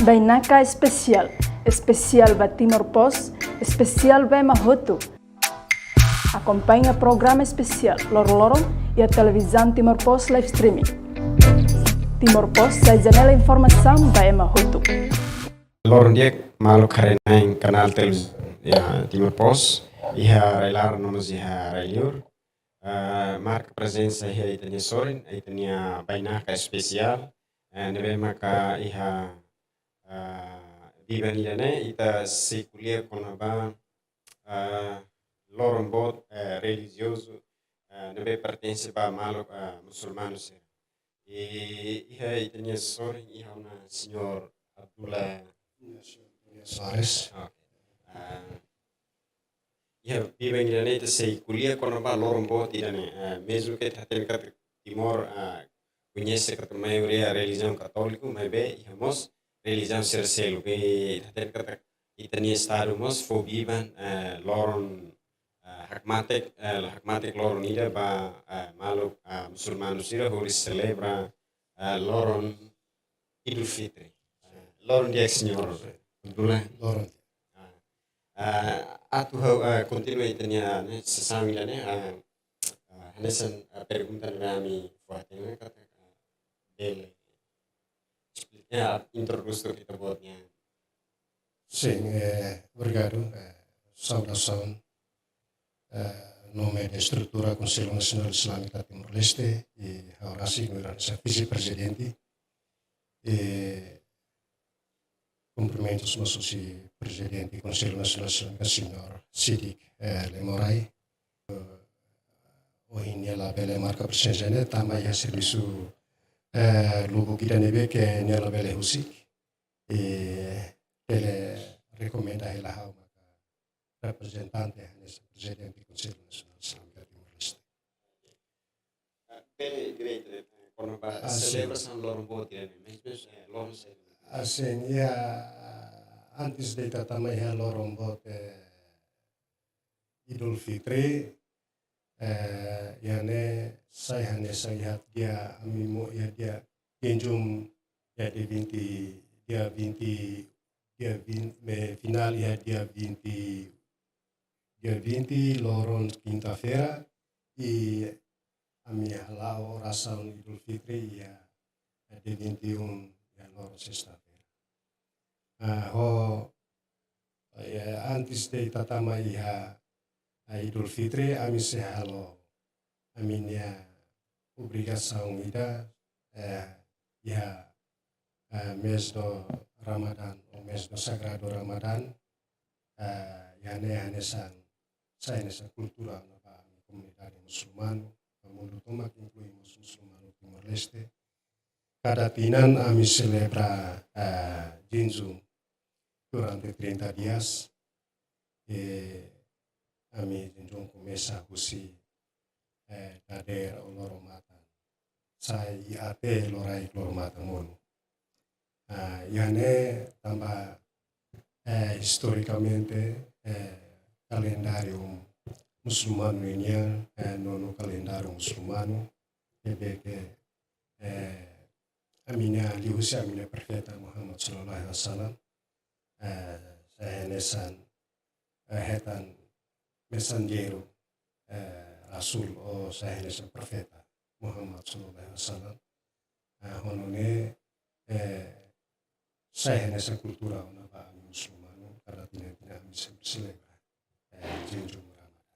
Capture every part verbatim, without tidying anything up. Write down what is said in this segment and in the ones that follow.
Bainaka Espesiál, espesiál ba Timor Post, espesiál ba ema hotu. Akompaña programa espesiál loroloron iha televizaun Timor Post live streaming. Timor Post sai janela informasaun ba ema hotu. Loron di'ak, maluk haree-na'in kanál televizaun iha Timor Post, iha rai-laran no mós iha rai-liur. Eh, marka prezensa iha ita-nia sorin, ita-nia bainaka espesiál, eh, ne'ebé maka iha, eh, biban ida-ne'e, ita sei ko'alia kona-ba, eh, loron boot, eh, relijiozu, eh, ne'ebé pertense ba maluk, eh, musulmanu sira. I iha ita-nia sorin iha ona Señór Abdullah Soares. Oke. Ah, iha biban ida-ne'e ita sei ko'alia kona-ba loron boot ida-ne'e. Ah, mezmu ke ita hatene katak Timor, ah, koñese katak maioria relijiaun katóliku, maibé iha mós relijiaun sira seluk. I ita hatene katak ita-nia Estadu mós fó biban, ah, loron, ah, hakmatek, ah, hakmatek loron ida ba, ah, maluk, ah, musulmanu sira hodi selebra, ah, loron Idul Fitri. Ah, loron di'ak, Señór Abdullah. Loron di'ak. Ah, ah, atu ha'u, ah, kontinua ita-nia, ne'e, sesaun ida-ne'e, ah, ah, hanesan, ah, pergunta ne'ebé ami fó hatene katak, ah, bele esplika, ah, introdús ita-boot nian. Sin, eh, obrigadu. Eh, saudasaun. Eh, nome de estrutura Konsellu Nasionál Islámika Timor-Leste, i ha'u rasik nu'udar hanesan vise-prezidente. I kumprimentus mós husi Prezidente Konsellu Nasionál Islámika, Señór Sidik, eh, Lemorai. Eh, ohin nia labele marka prezensa ne'e tanba iha servisu, eh, lubuk ida ne'ebé ke nia labele husik. I bele rekomenda hela ha'u maka reprezentante hanesan Prezidente Konsellu Nasionál Islámika Timor-Leste. Ah, bele direitu, eh, kona-ba, ah, sin, selebrasaun loron boot ida-ne'e, mais, mais, eh, loron selebrasaun. Ah, sin, iha, antes de ita tama iha loron boot, eh, Idul Fitri, eh, iha ne'e sai hanesan iha dia ami mo iha dia Jemjum, iha dia vinte, dia vinte, dia vinte, me final iha dia vinte, dia vinte, loron kinta-feira, i ami hala'o orasaun Idul Fitri iha dia vinte e um, iha loron sesta-feira. Ah, ho, eh, antes de ita tama iha, eh, Idul Fitri, ami sei halo ami-nia obrigasaun ida, eh, iha, eh, mês do Ramadán, ou mês do sagrado Ramadán, eh, iha ne'e hanesan, sai hanesan kultura ona ba ami komunidade musulmanu, ba mundu tomak, inklui mós musulmanu Timor-Leste. Kada tinan ami selebra, eh, Jemjum durante trinta dias. I ami Jemjum komesa husi, eh, dadeer ou loro-matan, sai i até loraik loro-matan monu. Ah, iha ne'e tanba, eh, istorikamente, eh, kalendáriu musulmanu nian, eh, nono kalendáriu musulmanu, ne'ebé ke, eh, ami-nia, liuhusi ami-nia Profeta Muhammad sallallahu alaihi wasallam, eh, sai hanesan, eh, hetan mensajeiru, eh, rasul, ou sai hanesan profeta Muhammad sallallahu alaihi wasallam. Eh, ho nune'e, eh, sai hanesan kultura ona ba ami musulmanu, kada tinan-tinan ami sempre selebra, eh, Jemjum Ramadán.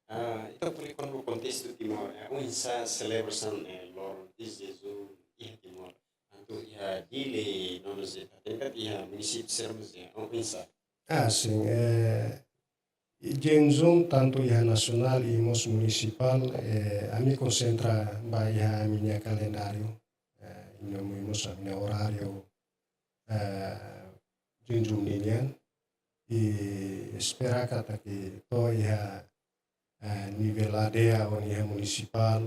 Ah, ita ko'alia kona-ba kontestu Timor, eh, oinsá selebrasaun, eh, loron Jemjum iha Timor. Tantu iha Dili, no mós iha, tantu iha munisípiu sira mós iha, oinsá? Ah, sin, eh, Jemjum tantu iha nasionál i mós munisipál, eh, ami konsentra ba iha ami-nia kalendáriu, eh, i no mós ami-nia oráriu, eh, Jemjum ninian, i espera katak to'o iha, eh, nivel aldeia ou iha munisipál,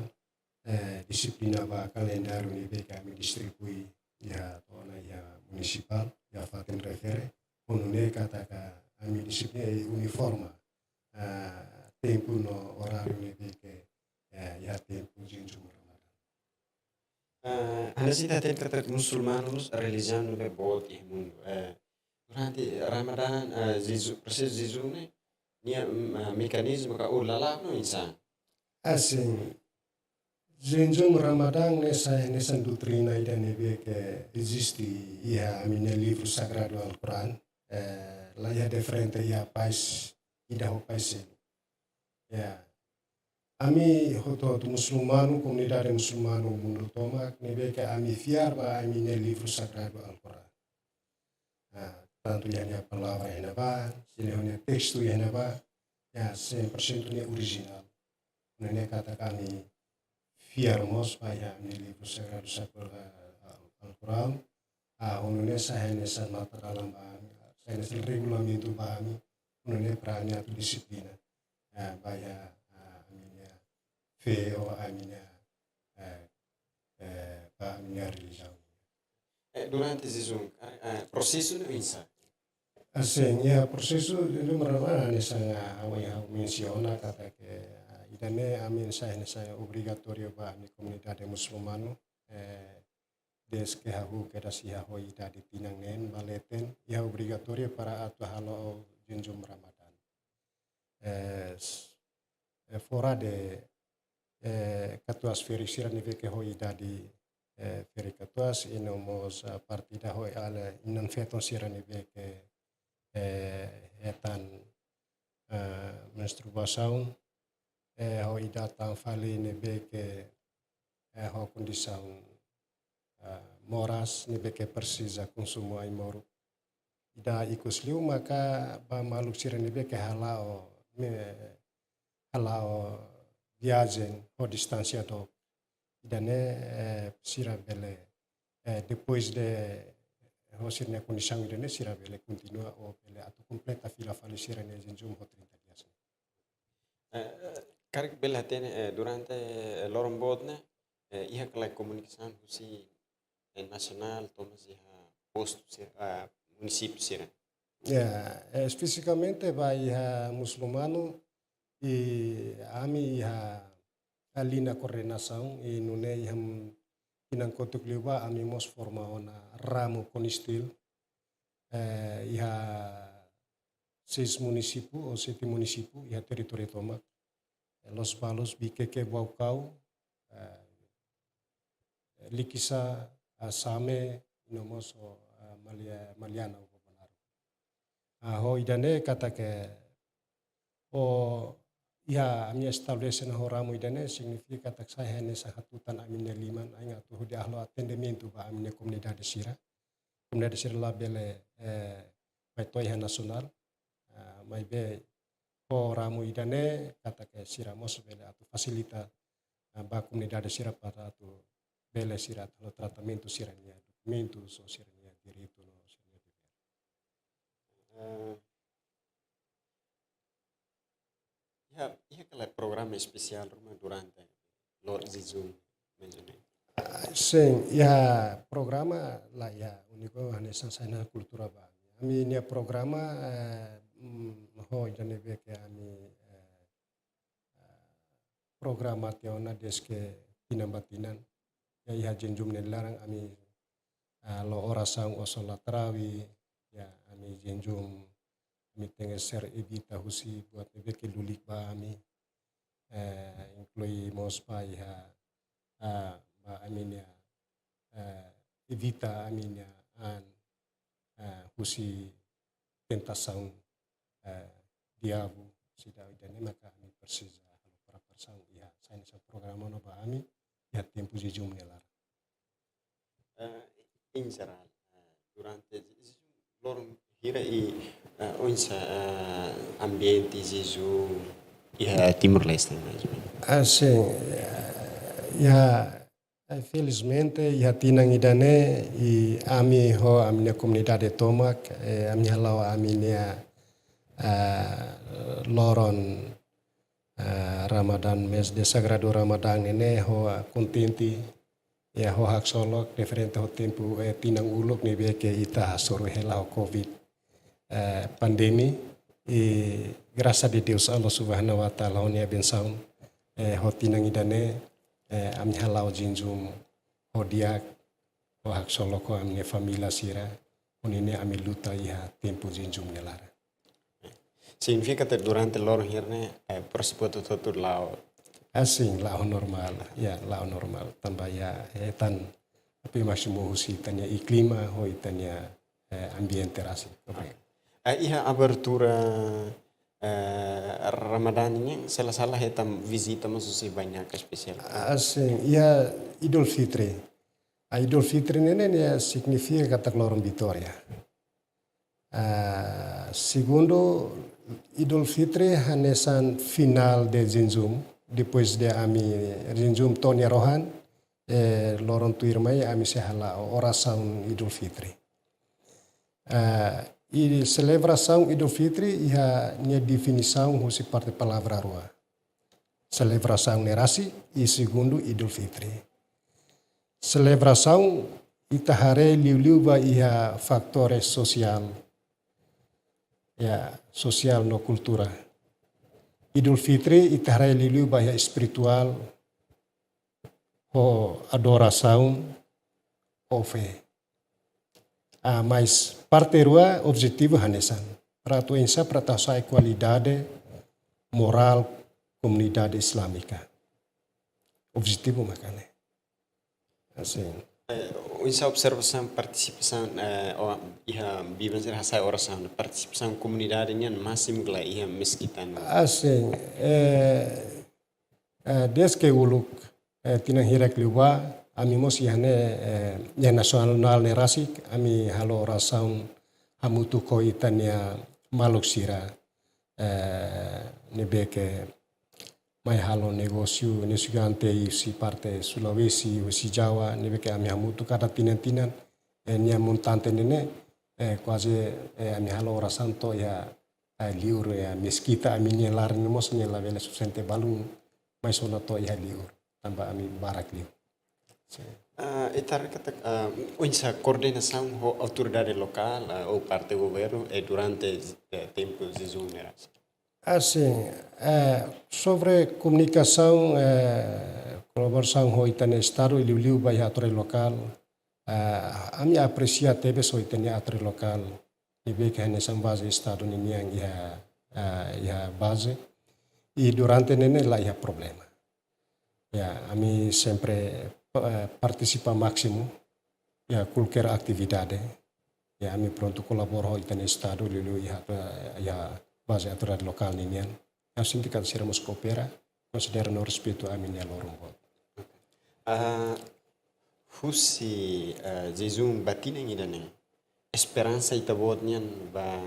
eh, dixiplina ba kalendáriu ne'ebé ke ami distribui iha to'o ona iha munisipál, iha fatin refere, ho nune'e katak ami dixiplina i uniforma, eh, tempu no oráriu ne'ebé ke, eh, iha tempu Jemjum Ramadán. Eh, anda sita ten katak musulmanu relijiaun ne'ebé boot iha mundu. Eh, durante Ramadan, eh, jeju-, prosesu jejún ne'e, nia, mm, eh, mekanizmu ka ulala no insan. Asin, jejún Ramadan ne'e sai hanesan doutrina ida ne'ebé ke eziste iha ami-nia livru sagradu Al-Quran. Eh, la iha diferente iha país ida ho país seluk. Ya. Ami hotu-hotu musulmanu, komunidade musulmanu mundu tomak, ne'ebé ke ami fiar ba ami-nia livru sagradu Al-Quran. Ah, tantu iha nia palavra iha ne'ebá, sira-nia testu iha ne'ebá, ya, cem por cento nia orijinál. Nune'e katak ami fiar mós ba iha ami-nia livru sagradu, sagradu, ah, Al-Quran. Ah, nune'e sai hanesan mata-dalan ba ami, sai hanesan regulamentu ba ami, nune'e para ami atu dixiplina. Ah, ba iha, ah, ami-nia fé ou ami-nia, eh, eh, ba ami-nia relijiaun. Eh, durante jejún, eh, eh, prosesu ne'e oinsá? Asin, ya, prosesu jejún Ramadan ne'e hanesan ha'u, ha'u mensiona katak, eh, ida-ne'e ami sai hanesan obrigatóriu ba ami komunidade musulmanu, eh, dezde ke hahú kedas iha ho idade tinan neen ba leten, iha obrigatóriu para atu halo jejún Ramadan. Eh, s-, eh, fora de, eh, katuas-ferik sira ne'ebé ke ho idade, eh, ferik katuas, i no mós, ah, parte ida ho inan-feton sira ne'ebé ke, eh, hetan, eh, menstruasaun, eh, ho idade tan fali ne'ebé ke, eh, ho kondisaun, eh, moras ne'ebé ke presiza konsumu ai-moruk. Ida ikus liu maka ba maluk sira ne'ebé ke hala'o, me, hala'o viajen ho distánsia dook. Ida-ne'e, eh, sira bele, eh, depois de ho sira-nia kondisaun ida-ne'e sira bele kontinua ou bele atu kompleta fila fali sira-nia jejún ho trinta dias. Eh, eh, karik bele hatene, eh, durante, eh, loron boot ne'e, eh, iha ka lae komunikasaun husi, eh, nasionál, to'o mós iha postu sira, ah, munisípiu sira? Ya, eh, espesifikamente ba iha musulmanu, i ami iha liña koordenasaun, i nune'e iha tinan kotuk liubá ami mós forma ona ramu CONISTIL, eh, iha seis munisípiu ou sete munisípiu iha territóriu tomak. Eh, Lospalos, Viqueque, Baucau, eh, Likisá, ah, Same, no mós, ah, Malia-, Maliana ou Bobonaro. Ah, ho ida-ne'e katak, ho iha ami estabelese ona ho ramu ida-ne'e signifika katak sai hanesan hatutan ami-nia liman, ain atu hodi halo atendimentu ba ami-nia komunidade sira. Komunidade sira labele, eh, mai to'o iha nasionál, ah, maibé ho ramu ida-ne'e katak sira mós bele atu fasilita, ah, ba komunidade sira para atu bele sira atu halo tratamentu sira-nia dokumentu, ou sira-nia direitu no sira-nia devér. Eh, iha, iha ka lae programa espesiál ruma durante loron jejún, mais ou menos? Ah, sin, iha programa la iha, úniku hanesan sai hanesan kultura ba ami. Ami-nia programa, eh, mm, ho ida ne'ebé ke ami, eh, eh, programa tiha ona dezde tinan ba tinan. Ya, iha jejún nia laran ami, ah, halo orasaun ou solat tarawih, ya, ami jejún, ami tenke ser evita husi buat ne'ebé ke lulik ba ami, eh, inklui mós ba iha, ah, ba ami-nia, eh, evita ami-nia an, eh, husi tentasaun, eh, diabu, sida ida-ne'e maka ami presiza halo preparasaun iha, sai hanesan programa ona ba ami iha tempu jejún nia laran. Eh, em geral, eh, durante jejún loron hira i, eh, oinsá, eh, ambiente jejún iha Timor-Leste mais ou menos? Ah, sin, eh, ya, eh, felizmente, iha tinan ida-ne'e, i ami ho ami-nia komunidade tomak, eh, ami hala'o ami-nia, eh, loron, eh, Ramadan, mês de sagradu Ramadan ne'e ho kontente, ya, ho haksolok, diferente ho tempu, eh, tinan uluk ne'ebé ke ita hasoru hela ho covid, eh, pandemi, i grasas a Deus, Allah Subhanahu wa Ta'ala ho nia bensaun, eh, ho tinan ida-ne'e, eh, ami hala'o jejún ho di'ak, ho haksolok ho ami-nia família sira, ho ne'e ami luta iha tempu jejún nia laran. Signifika katak durante loron hirak ne'e, eh, proses buat hotu-hotu la'o? Asin, la'o normál, ya, la'o normál. Tanba ya, eh, tan, tapi masih mau husi ita-nia iklima, ho ita-nia, eh, ambiente rasik. Oke. Eh, iha abertura, eh, Ramadan ne'e, sela sala hetan vizita mós husi banhaka espesiál. Asin, iha Idul Fitri. Ah, Idul Fitri ne'e, ne'e, ne'e signifika katak loron vitória. Ah, segundu, Idul Fitri hanesan finál de jejún, depois de ami jejún to'o nia rohan, eh, loron tuirmai ami sei hala'o orasaun Idul Fitri. Ah, i selebrasaun Idul Fitri iha nia definisaun husi parte palavra rua. Selebrasaun ne'e rasik, i segundu Idul Fitri. Selebrasaun ita haree liuliu ba iha fatór sosiál, ya, sosiál no kultura. Idul Fitri ita haree liuliu ba iha espirituál, ho adorasaun, ho fé. Ah, mas parte rua objetivu hanesan. Para atu oinsá para atu hasa'e kualidade morál komunidade islámika. Objetivu mak ne'e. Asin. Eh, oinsá observasaun partisipasaun, eh, o, iha biban sira hasa'e orasaun, partisipasaun komunidade nian másimu ka lae iha meskita ne'e? Asin, eh, eh, desde uluk, eh, tinan hirak liubá, ami mós iha ne'e, eh, iha nasionál ne'e rasik, ami halo orasaun hamutuk ho ita-nia maluk sira, eh, ne'ebé ke mai halo negósiu, negósiu gigante husi parte Sulawesi, husi Jawa, ne'ebé ke ami hamutuk kada tinan-tinan, eh, nia montante ne'e ne'e, eh, kuaze, eh, ami halo orasaun to'o iha, eh, liur, eh, meskita ami-nia laran mós nia labele sustenta balun, mas ona to'o iha liur, tanba ami barak liu. Sin. Ah, ita haree katak, ah, oinsá koordenasaun ho autoridade lokál, ah, ou parte governu, eh, durante, eh, tempu jejún ne'e rasik? Asin, eh, sobre komunikasaun, eh, kolaborasaun ho ita-nia Estadu, liuliu ba iha autoridade lokál, eh, ami apresia tebes ho ita-nia autoridade lokál, ne'ebé ke hanesan baze Estadu ninian iha, eh, iha baze. I durante ne'e ne'e la iha problema. Ya, ami sempre, eh, partisipa másimu, ya, kualkér atividade. Ya, ami prontu kolabora ho ita-nia Estadu, liuliu iha, iha baze autoridade lokál ninian. Ya, sindikat sira mós koopera, konsidera no respeitu ami-nia loron boot. Ah, husi, ah, jejún ba tinan ida-ne'e, esperansa ita-boot nian ba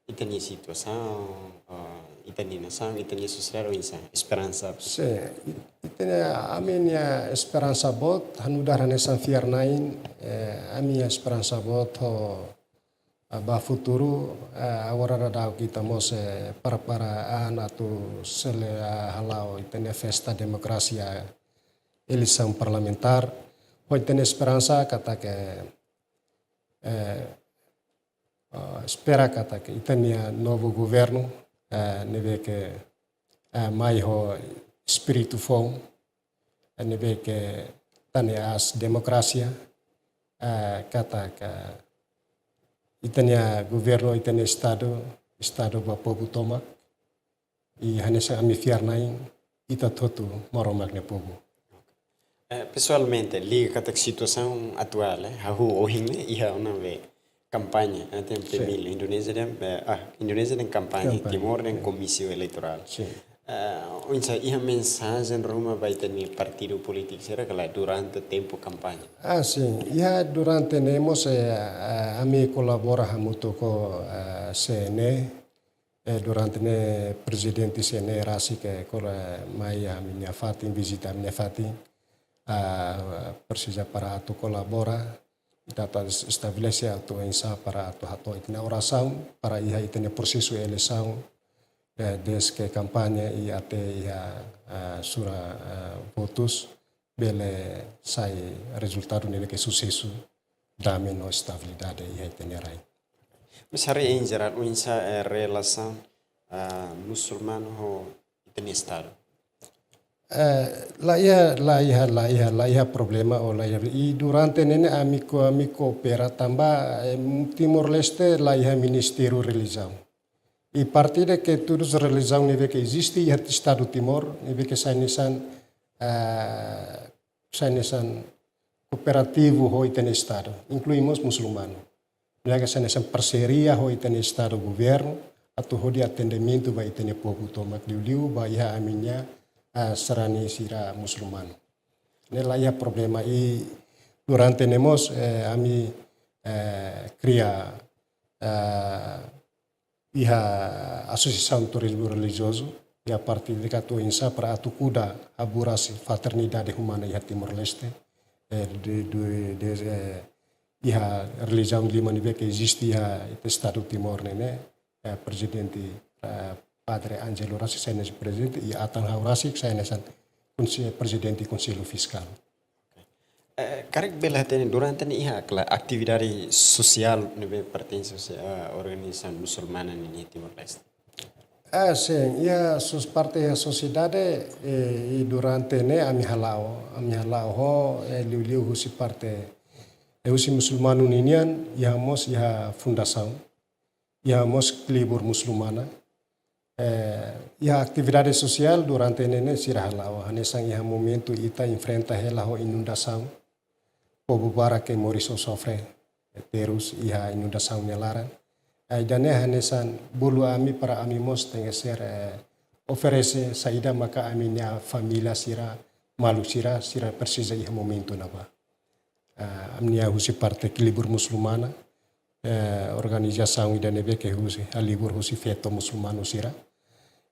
ita-nia situasaun, ah, ita-nia nasaun, ita-nia sosiedade oinsá, esperansa? Sin, i-, ita-nia, ami-nia esperansa boot, hanu'udar hanesan fiar-na'in, eh, ami-nia esperansa boot ho, ah, ba futuru, eh, agora daudaun ita mós, eh, prepara an atu sele, ah, hala'o ita-nia festa demokrasia, eleisaun parlamentár, ho ita-nia esperansa katak, eh, eh, espera katak ita-nia novu governu, eh, ne'ebé ke, eh, mai ho espíritu foun, eh, ne'ebé ke tane aas demokrasia, eh, katak ita-nia governu, ita-nia Estadu, Estadu ba povu tomak, i hanesan ami fiar-na'in, ita hotu-hotu Maromak nia povu. Eh, pesoalmente, liga katak situasaun atuál, eh, hahú ohin ne'e, iha ona be kampaña, eh, tem Sin. Pemilu, Indonézia dehan, eh, ah, Indonézia dehan kampaña, Kampaña, Timor dehan sin. Komisáriu eleitorál. Sin. Eh, oinsá, iha mensajen ruma ba ita-nia partidu polítiku sira ka lae durante tempu kampaña? Ah, sin. Iha durante ne'e mós, eh, eh, ami kolabora hamutuk ho, eh, C N E, eh, durante ne'e prezidente C N E rasik, eh, kore mai ami-nia fatin, vizita ami-nia fatin, ah, presiza para atu kolabora, ita atu estabelese atu oinsá para atu hato'o ita-nia orasaun, para iha ita-nia prosesu eleisaun, eh, desde kampaña i até iha, ah, sura, ah, votus, bele sai rezultadu ne'ebé ke susesu, dame no estabilidade iha ita-nia rai. Mas haree em geral, oinsá, eh, relasaun, ah, musulmanu ho ita-nia Estadu? Eh, la iha, la iha, la iha, la iha problema ou la iha. I durante ne'e ne'e ami ko, ami koopera tanba, eh, Timor-Leste la iha ministériu relijiaun. I parte de ke todas relijiaun ne'ebé ke eziste iha Estadu Timor, ne'ebé ke sai hanesan, eh, sai hanesan kooperativu ho ita-nia Estadu, inklui mós musulmanu. Ne'e ke sai hanesan parseria ho ita-nia Estadu governu, atu hodi atendimentu ba ita-nia povu tomak, liuliu ba iha ami-nia, ah, sarani sira musulmanu. Ne'e la iha problema i durante ne'e mós, eh, ami, eh, kria, eh, iha asosiasaun turizmu relijiozu, iha parte de katu insa para atu kuda haburas fraternidade umana iha Timor-Leste, eh, de, de, de, eh, iha relijiaun lima ne'ebé ke eziste iha Estadu Timor ne'e ne'e, eh, prezidente, eh, Padre Angelo Rasi sai hanesan prezidente, i atan ha'u rasik sai hanesan konse-, prezidente Konsellu Fiskál. Eh, karik bele hatene durante ne'e iha kala atividade sosiál ne'ebé pertense husi, eh, organizasaun musulmana ne'e iha Timor-Leste? Ah, sin, iha sos parte iha sosiedade, eh, i durante ne'e ami hala'o, ami hala'o ho, eh, liuliu husi parte, eh, husi musulmanu ninian, iha mós iha fundasaun, iha mós klibur musulmana, eh, iha atividade sosiál durante ne'e ne'e sira hala'o, hanesan iha momentu ita enfrenta hela ho inundasaun, povu barak ke moris ou sofre, eh, terus iha inundasaun nia laran. Ai dane hanesan bolu ami para ami mós tenke ser, eh, oferese saida maka ami-nia família sira, maluk sira, sira presiza iha momentu ne'ebá. Ah, ami-nia husi parte klibur musulmana, eh, organizasaun ida ne'ebé ke husi, halibur husi feto musulmanu sira.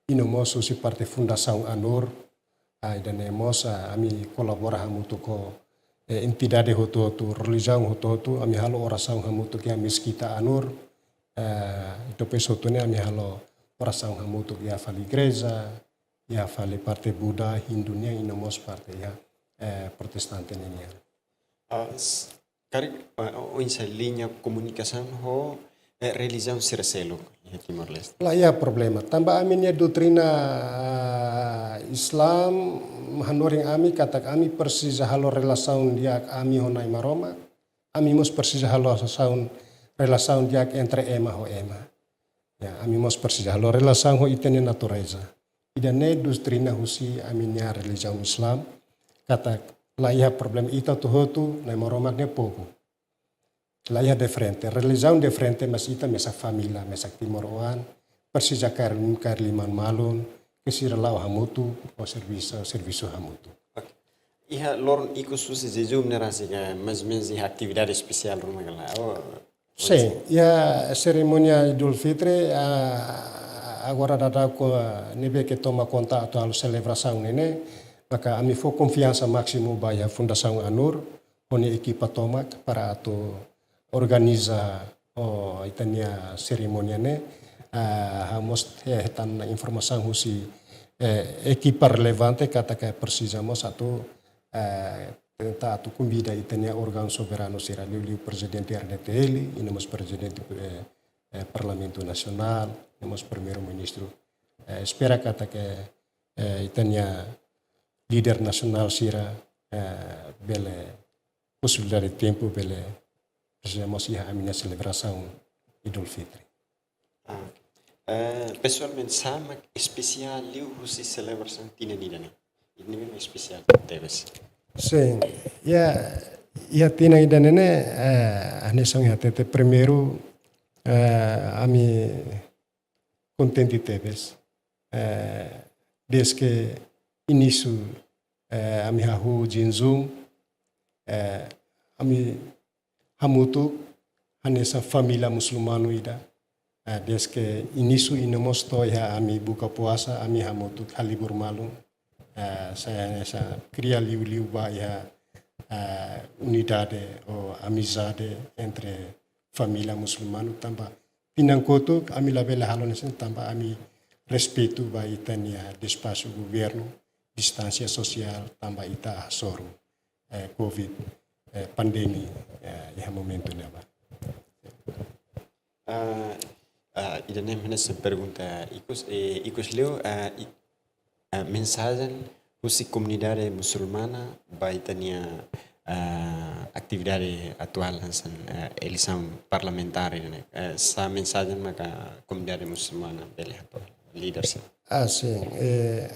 I no mós husi parte Fundasaun ANUR, ah, ida ne'e mós, ah, ami kolabora hamutuk ho, eh, entidade hotu-hotu, relijiaun hotu-hotu, ami halo orasaun hamutuk iha meskita ANUR, eh, i depois hotu ne'e ami halo orasaun hamutuk iha fali igreja, iha fali parte Buda, Hindu nian, i no mós parte iha, eh, protestante nian. Ah, s-, karik, ah, oinsá liña komunikasaun ho, eh, relijiaun sira seluk iha Timor-Leste? La iha problema. Tanba ami-nia doutrina, ah, Islam hanorin ami katak ami presiza halo relasaun di'ak ami ho Nai Maromak. Ami mós presiza halo relasaun, relasaun di'ak entre ema ho ema. Ya, ami mós presiza halo relasaun ho ita-nia natureza. Ida ne'e doutrina husi ami-nia relijiaun Islam, katak la iha problema ita hotu-hotu, Nai Maromak nia povu. La iha diferente, relijiaun diferente, mas ita mesak família, mesak timoroan, presiza kaer, kaer liman malu, ke sira la'o hamutuk, ho servisu, servisu hamutuk. Oke. Iha loron ikus husi jejún ne'e rasik, mais ou menus iha atividade espesiál ruma ka lae? Oh, sin, iha serimónia Idul Fitri, ah, agora daudaun ne'ebé ke toma konta atu halo selebrasaun ne'e ne'e, maka ami fó konfiansa másimu ba iha Fundasaun ANUR, ho nia ekipa tomak para atu organiza, oh, ita-nia serimónia ne'e, ah, ha'u mós he-, hetan informasaun husi, eh, ekipa relevante katak presiza mós atu, eh, tenta atu konvida ita-nia órgaun soberanu sira liuliu prezidente RDTL, i no mós prezidente, eh, eh, Parlamentu Nasionál, i no mós Primeiru-Ministru. Eh, espera katak, eh, ita-nia líder nasionál sira, eh, bele posibilidade tempu bele presiza mós iha ami-nia selebrasaun Idul Fitri. Ah, eh, pesoalmente, sá mak espesiál liu husi selebrasaun tinan ida-ne'e? Ida-ne'e memang espesiál tebes. Sin, iha, iha tinan ida-ne'e ne'e, eh, hanesan ohin hatete primeiru, eh, ami kontente tebes. Eh, desde ke inísiu, eh, ami hahú jejún, eh, ami hamutuk hanesan família musulmanu ida. Eh, desde ke inísiu i no mós to'o iha ami buka puasa, ami hamutuk halibur malu. Eh, sai hanesan kria liuliu ba iha, eh, unidade ou amizade entre família musulmanu tanba tinan kotuk ami labele halo hanesan tanba ami respeitu ba ita-nia despaxu governu, distánsia sosiál tanba ita hasoru, eh, covid, eh, pandemia, eh, iha momentu ne'ebá. Ah, ah, ida-ne'e hanesan pergunta ikus, eh, ikus liu, ah, i-, ah, mensajen husi komunidade musulmana ba ita-nia, ah, atividade atuál hanesan, ah, eleisaun parlamentár ne'e. Eh, sá mensajen maka komunidade musulmana bele hato'o, líder sira? Ah, sin. Eh,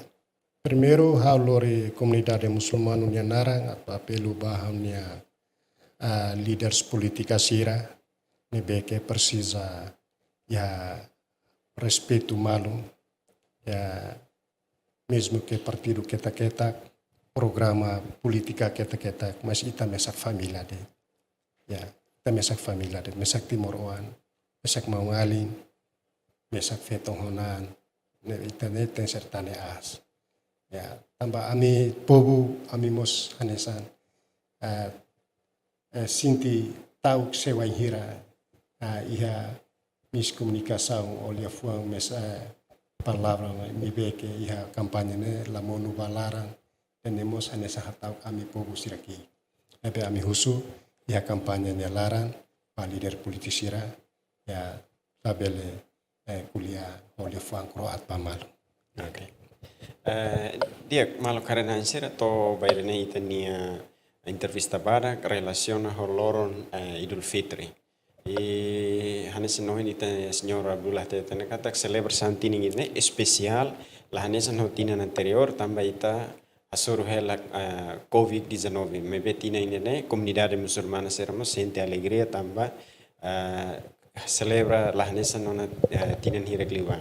primeiru, ha'u lori komunidade musulmanu nia naran atu apelu ba ha'u-nia, ah, líderes polítika sira ne'ebé ke presiza iha respeitu malu, iha mezmu ke partidu ketak-ketak, programa polítika ketak-ketak, mas ita mesak família de'it. Ya, ita mesak família de'it, mesak timoroan, mesak maun-alin, mesak feton ho na'an, ne'e ita ne'e tenke ser tane aas. Ya, tanba ami povu, ami mós hanesan, eh, eh, sente ta'uk sei wainhira, ah, iha miskomunikasaun ou liafuan mesak, eh, palavra ne'ebé ke iha kampaña ne'e la monu ba laran, ne'e mós hanesan hata'uk ami povu sira ki'ik. Ne'ebé ami husu iha kampaña nia laran ba líder polítiku sira, ya, labele, eh, ko'alia ho liafuan kro'at ba malu. Oke. Eh, di'ak, maluk haree-na'in sira, to'o ba iha ne'e ita-nia entrevista badak relasiona ho loron, eh, Idul Fitri. I hanesan ohin ita señór Abdullah hateten katak selebrasaun tinan ida-ne'e espesiál, la hanesan ho tinan anteriór, tanba ita hasoru hela, eh, covid dezanove. Maibé tinan ida-ne'e komunidade musulmana sira mós sente alegria tanba, eh, selebra la hanesan ona, eh, tinan hirak liubá.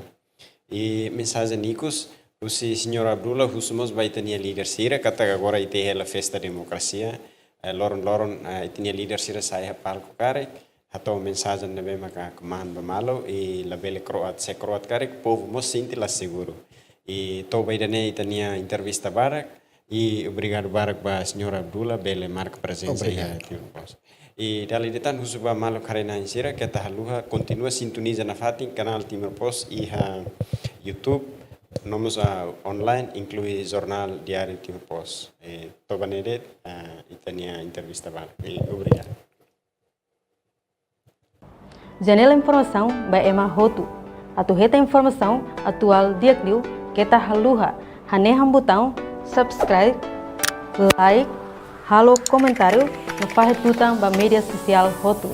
I mensajen ikus husi señór Abdullah husu mós ba ita-nia líder sira, katak agora ita hela festa demokrasia, eh, loron-loron, eh, ita-nia líder sira sai iha palku karik, hato'o mensajen ne'ebé maka kmaan ba malu, i labele kro'at, se kro'at karik, povu mós sente la seguru. I to'o ba iha ne'e ita-nia entrevista badak, i obrigadu barak ba señór Abdullah bele marka prezensa iha Obrigadu. Timor Post. I dala ida tan husu ba maluk haree-na'in sira, keta haluha kontinua sintoniza nafatin kanál Timor Post iha YouTube, no mós, ah, online, inklui jornál Diário Timor Post. Eh, to'o ba ne'e de'it, ah, ita-nia entrevista badak. Eh, obrigadu. Janela informasaun ba ema hotu. Atu hetan informasaun atuál di'ak liu, keta haluha hanehan butaun subscribe, like, halo komentáriu, no fahe tutan ba média sosiál hotu.